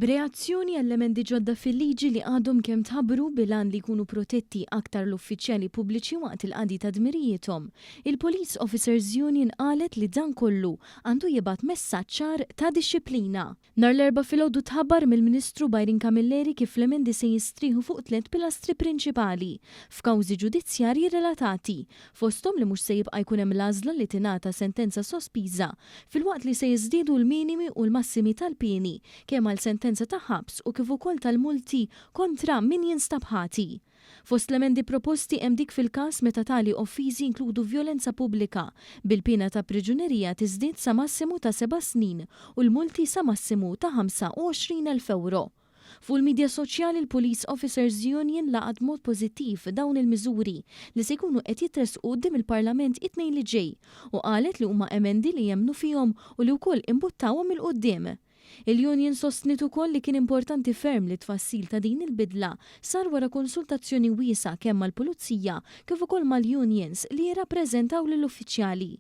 B'reazzjoni għall-emendi ġodda fil-liġi li għadhom kemm tħabbru bil-għan li jkunu protetti aktar l-uffiċjali pubbliċi waqt il-qadi ta' dmirijiethom, il-Police Officers Union qalet li dan kollu għandu jibgħat messaġġ ċar ta' dixxiplina. Nhar l-Erbgħa filgħodu tħabbar mill-Ministru Byron Camilleri kif l-emendi se jistrieħu fuq tliet pilastri prinċipali f'kawżi ġudizzjarji relatati, fosthom li mhux se jibqa' jkun hemm l-għażla li tingħata sentenza sospiża filwaqt li se jiżdiedu l-minimi u l-massimi tal-pieni kemm għal sentenza ta' ħabs u kif ukoll tal-multi kontra min jinstab ħati. Fost l-emendi proposti hemm dik fil-każ meta tali offiżi jinkludu vjolenza pubblika, bil-piena ta' priġunerija tiżdied sa massimu ta' seba' snin u l-multi sa massimu ta' 25,000 ewro. Fuq il-midja soċjali l-Police Officers Union laqgħet b'mod pożittiv dawn il-miżuri li se jkunu qed jitressqu quddiem il-Parlament it-Tnejn li ġej u qalet li huma emendi li jemmnu fihom u li wkoll imbuttawhom 'il quddiem. Il-union sostniet ukoll li kien importanti ferm li t-tfassil ta' din il-bidla sar wara konsultazzjoni wiesgħa kemm mal-Pulizija kif ukoll mal-unions li jirrappreżentaw lill-uffiċjali.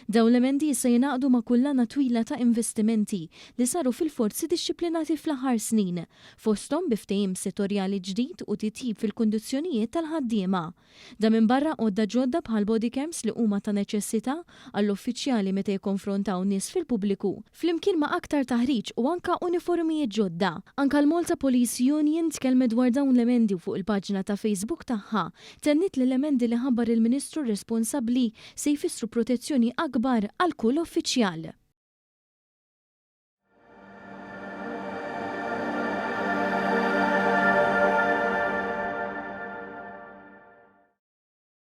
Dawn l-emendi issa jingħaqdu ma' kullana twila ta' investimenti li saru fil-forzi dixxiplinati fl-aħħar snin, fosthom bi ftehim settorjali ġdid u titjib fil-kundizzjonijiet tal-ħaddiema. Dan minbarra għodda ġodda bħal bodycams li huma ta' neċessità għall-uffiċjali meta jikkonfrontaw nies fil-pubbliku, flimkien ma' aktar taħriġ u anka uniformijiet ġodda. Anka l-Malta Police Union tkellmet dwar dawn l-emendi u fuq il-paġna ta' Facebook tagħha tenniet li l-emendi li ħabbar il-Ministru responsabbli se jfissru protezzjoni akbar għal kull uffiċjal.